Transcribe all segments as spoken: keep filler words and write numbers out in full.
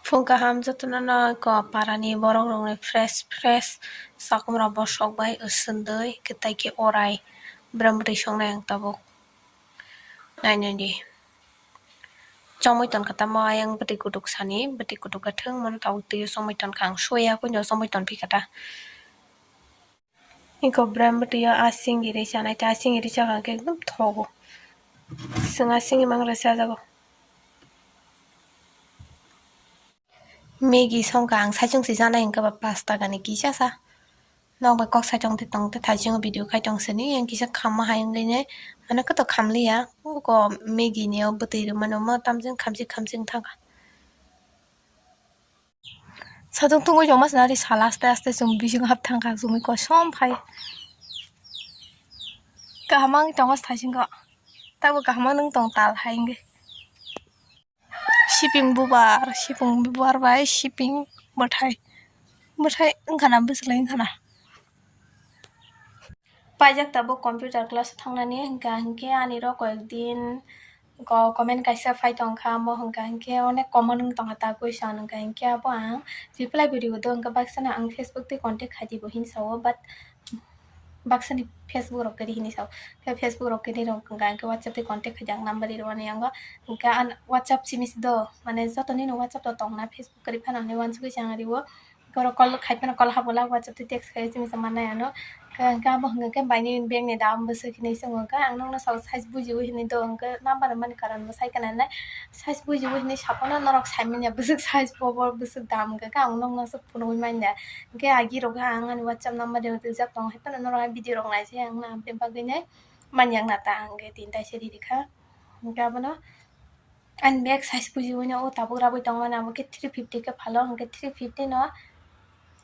Phung kaham jotono no ko parani borok rokni fresh fresh sakomrok bosok bai usundui kwtai khe orai bwrwi mwtwi songnai ang tabuk. Nainani chongmoi tonkha tamo ayang bwtwi kutuk sani, bwtwi kutuk khe thwng mano tabuk twiwi chongmoi tonkha ang suya kuino chongmoi tonphi kha ta. Iko brem bwtwi o asing iri chanai ta, asing iri chakha khe ekdom thogo. Chwng asing imang rw chajago. Maggie songkha ang saichung si chanai hwnkhe ba pash taka ni kisa sa. Nok bai kok saichung twi tong tei thaichung video khai tong sini yang kisa khamma hai wngwi nai. Ano khe to khamliya. Uko Maggie ni o bwtwi rwmani omo tamjani khamjik khamjik wng thangkha. Satung tungwi tongma swnari sala aste aste chum bising hap thangkha chumui kosom phai. Kaham wng tongo saichung khe. Tabo kaham wng tong tal hai wngwi. Siping bubar, siping bubar bai siping bwthai. Bwthai wngkha na bwswlai wngkha na. Paijak tabuk computer class thangnani, hwnkha hinkhe ani rok koyek din ko comment kaisa phai tongkha, amo hwnkha hinkhe onek common wng tongkha ta question, hwnkha hinkhe abo ang reply video do hwnkha baksa no ang Facebook twi contact khaidi bo hinsa o, but baksa ni Facebook rok kwrwi hinwi sa o, khe Facebook rok kwrwi rok hwnkha hinkhe WhatsApp twi contact khaidi ang number ri rwmani yango, hwnkha ang WhatsApp simi se do, mane joto nini WhatsApp to tongna, Facebook kwrwi phano hinwi uansugwi se ang ri o. Borok call khai phano call habo lak WhatsApp tei text khai simi se mannai ano. Hwnkhe abo hwnkhe baini bag ni dam bwswk hinwi se wngkha ang nokno sao size bujiwi hinwi do hwnkhe number rwmani karon bo sai khna nai size bujiwi hinwi saphano norok sai manya bwswk size bo bwswk dam hwnkhe ang nokno se phunugwi manya hwnkhe agi rok ang ani WhatsApp number rok rijak tongo hai phano norok video rok naisai ang na bagwi nai manya wngna ta hwnkhe tin taisa ri rikha hwnkhe abono. Ani bag size bujiwi no o tabuk rabwi tongmani abo khe three fifty khe phalo hwnkhe three fifty no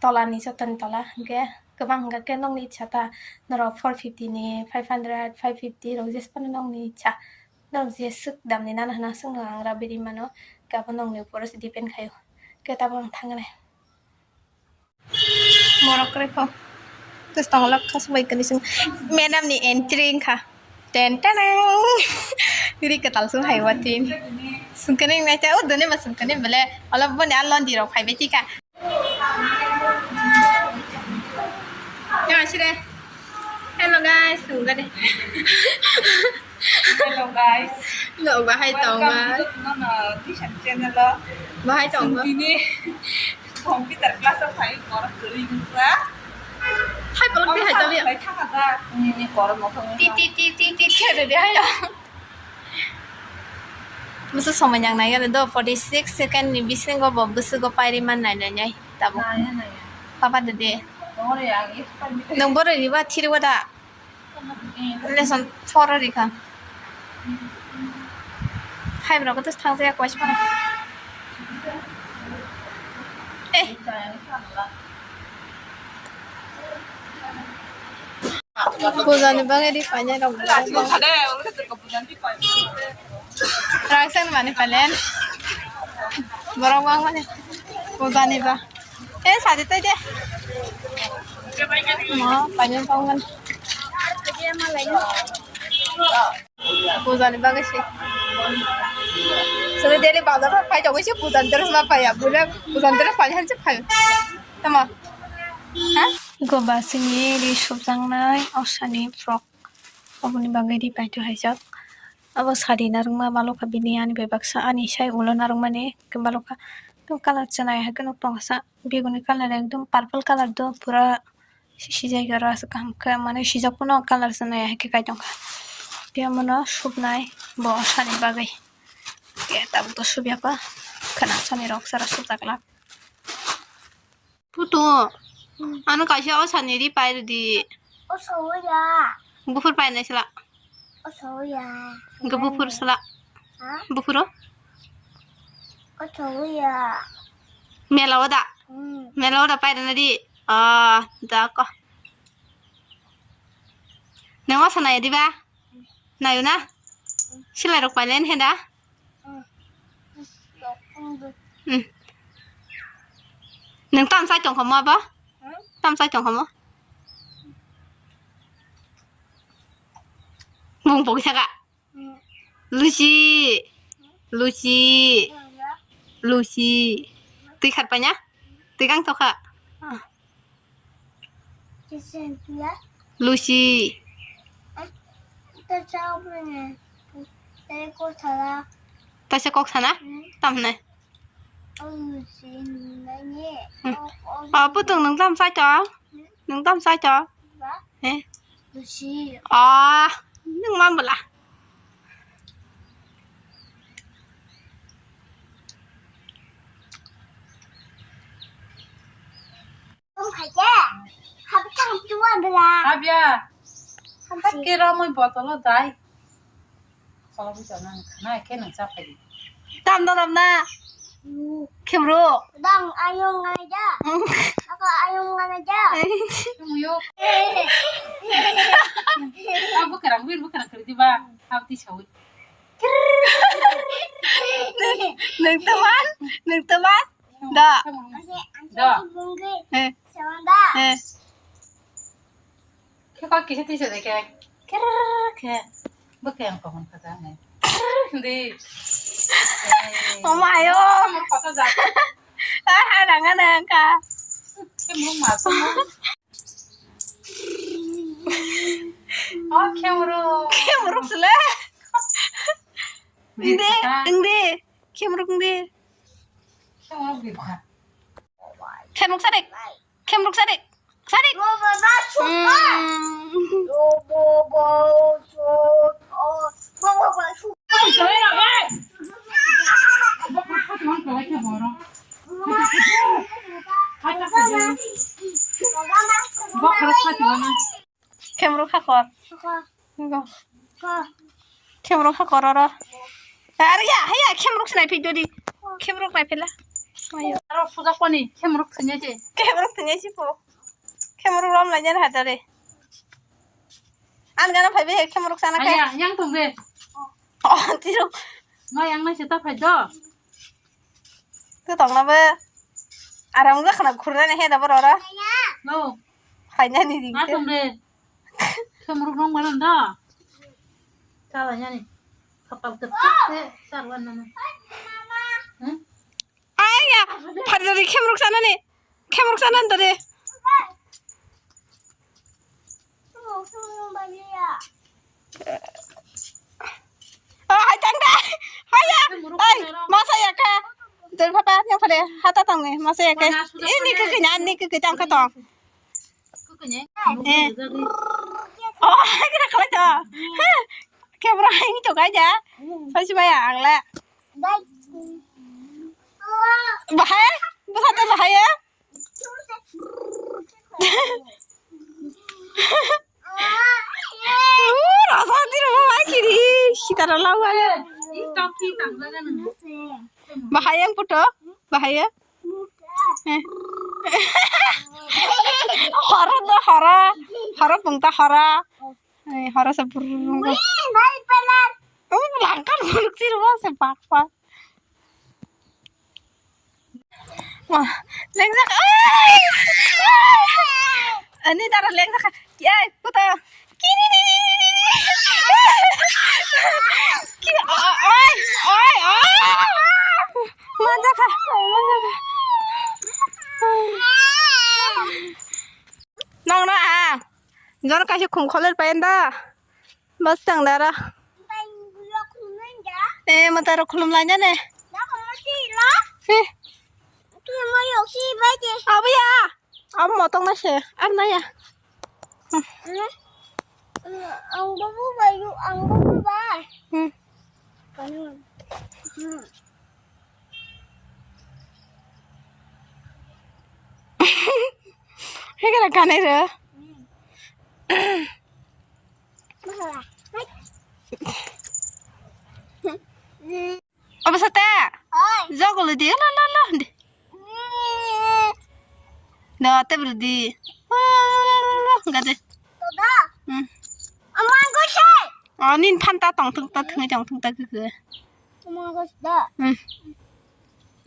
tola ni jotoni tola hwnkhe kwbang hwnkha khe nokni itsa ta norok four fifty ni five hundred five fifty rok jesphano nokni itsa norok jeswk damni nana hwna swkno ang rabwi ri mano hwnkhe abo nokni uporo se depend khaio hwnkhe tabuk ang thangnai. Borok kwrwi kho. Tes tongolak kha subai kwrwi sing. Madam ni entry wngkha. Ten teneng. Ri kwtal sung hai watwi. Sungkani nai ta o done ba sungkani bele. Ola boni a londi rok phaibai tika. Yang asire. Hello guys, sungkani. Hello guys. No, bahai tonga. Welcome to Nono Nishan channel o. Bahai tonga. Sungkini. Computer class o phai borok kwrwi wngkha. Hai borok tihai chaliya. Phai thangajak nini borok mothang. Ti, ti, ti, ti, ti, khe de, de, hai. Bwswk somoi nang nai gale do, forty six second ni bisingo bo bwswk go pairi man nai nai nai tabuk. Naya, naya. Papa de de. Nong ore ang. Nong borok riba thiriwa da. Lesson four o rikha. Hai borok to thang jaya kwasi phano. Eh. Puja ni bagwi ri painai rok. Rang sen mani palen. Borok bang mani. Puja ni ba. Eh, sadi tai de. Mo, painai bang mani. Puja ni bagwi se. Sadi daily bazar phai tongo se puja ni dress ma phaiya. Bule puja ni dress phai hanse phai. Tamo. Ha? Go basing ni ri subjang nai osani frock. Oboni bagwi ri paito haijak. Abo sari narwkma balokha bini ani bai baksa ani sai ulo narwkmani balokha. Tong colour chwnai hai kheno tongsa biguni colour ekdom purple colour do pura sijai khe ras kaham khe mane sijak phano colour chwnai hai khe kai tongkha. Tei omono subnai bo sani bagwi. Tei tabuk to subyakha khwna sani rok sara subjaklak. Putu, ano kaisa o sani ri pai rwdi. O soya. Buphur pai nai sala. O soya. Hwnkhe buphur sala. Ha? Buphuro? O soya. Mela o da? Hmm. Mela o da pai rwna di. Ah, da ko. Nang o sanai diba? Nayo na? Silai rok pai len he da? Hmm. Nwng tam chai tong kha mo abo? Hmm? Tam chai tong kha mo? Bung pok saka. Hmm. Luchi. Luchi. Hmm, ya. Luchi. Twi kharpaina? Twi kang tokha? Lucy. Taisa kok sana? Tam hwnwi. Hmm. Oh, putung nwng tam chai to? Nwng tam chai to? He? Ah, nwng ma bwla. Habya. Habke ramwi botolo dai. Kolom jana khana khe nang cha phai. Tam da tam da. Khemro. Dang ayung ngai da. Apa ayung ngai da. Khemyo. Ang bukarang wir bukarang kri diba. Habti sawi. Nang teman, nang teman. Da. Da. Eh. Eh. Khe kok kisa tisa de khe. Ker khe. Bwkhe ang kokon kha jang hai. Di. Mama ayo. Kok ja. Ah, hai ranga na ka. Khe mung ma so. Oh, khemrok. Khemrok sele. Inde, inde. Khemrok inde. Khemrok kha. Khemrok sadik. Khemrok sadik. Sadik. Hmm. Khemrok hakor. Go. Khemrok hakor oro. Are ya, haya, khemrok sinai phi dodi. Khemrok nai phela. Ayo. Aro suja koni, khemrok sinai je. Khemrok sinai si po. Khemrok rom lai jan hadare. An gana phai be khemrok sana kai. Haya, yang tong be. Oh, tiro. Ma yang nai seta phai do. Tu tong na be. Aram ga khana khurna ne he da boro ra. No. Phainani ring. Ma tong de. Khemrok rong banan da. Chala yani. Kapal tep tep se sarwan nana. Hmm? Ai ya, phari dori khemrok sanani. Khemrok sanan dori. Oh, hai tang da. Hai ya. Ai, masa ya ka. Dori papa, yang pada hata tang ni, masa ya ka. Ini kekenya, ini kekenya ang katong. Eh. Oh, hai kena khalai to. Khe bwrang hai to kai ja. Sai si maya ang la. Bahai? Bwsa to bahai ya? Rasa tiro mai kiri. Sitara lau ayo. Bahai yang puto? Bahai ya? Eh. Horo do horo. Horo pungta horo. Eh, horo se burung. Oh, langkan buruk sih rumah se bak bak. Wah, lengjak. Ai! Ani dara lengjak. Yai, puta. Kiri, kiri, kiri, kiri. Kiri, oi, oi, oi. Manjak kha, manjak kha. Nang na, ah. Jon kaisa khum kholer payan da. Bas tang dara. Eh, mata rok khulum lainani. Eh. Abu ya. Am motong na se, ar na ya. Hmm. Ang babu bai, ang babu bai. Hmm. Kanu. Hmm. Hei, kana kanai re? Hmm. Obo sate? Oi. Jogolo di, la, la, la, di. Ni. Da, te bro di. La, la, la, la, la, gade. Toda. Hmm. Amang ko se. Oh, nin phanta tong thung ta thung tong thung ta khe. Amang ko da. Hmm.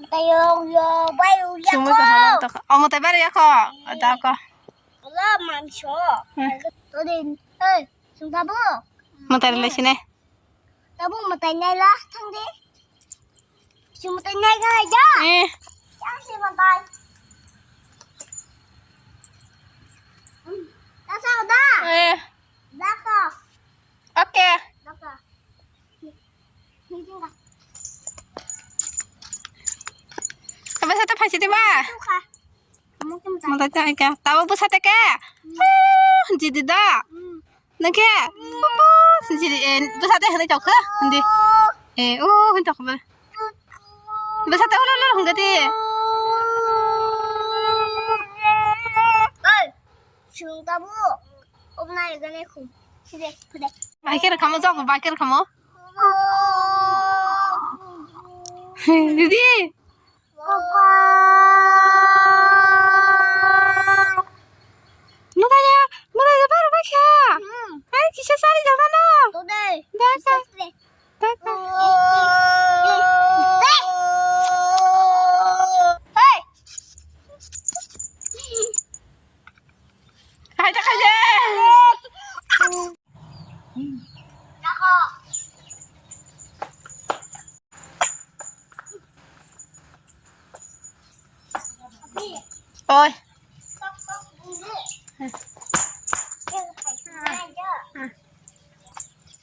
Tayo yo, bayo ya. Chumui ko. Ko halang to. Omo tai bari ya ko. Ada ko. Ola manso. Hmm. Todin. Hey, sungta bo. Mo tai le sine. Tabuk mwtai nai la thang de. Chwng mwtai nai kha hai da. Eh. Chang se bang Eh. Oke. Apa satu pasti tiba? Mata cakya. Tahu apa satu ke? Ah, jadi dah. Nangke, pupu, sini, eh, bwsa tei hwnwi tong kha, hindi. Eh, oh, hwnwi tong kha ba. Bwsa tei ulo ulo hwnga di. Oi, chwng tabuk. Obna egane khum. Side, side. Bai khe rwkhamo, jok bai khe rwkhamo. Didi. Madaya, madaya, baru baca. Hmm. Hai, kisah sari zaman no. Today. Baca. Baca. Oh. Hey. Hai, tak aja. Oi.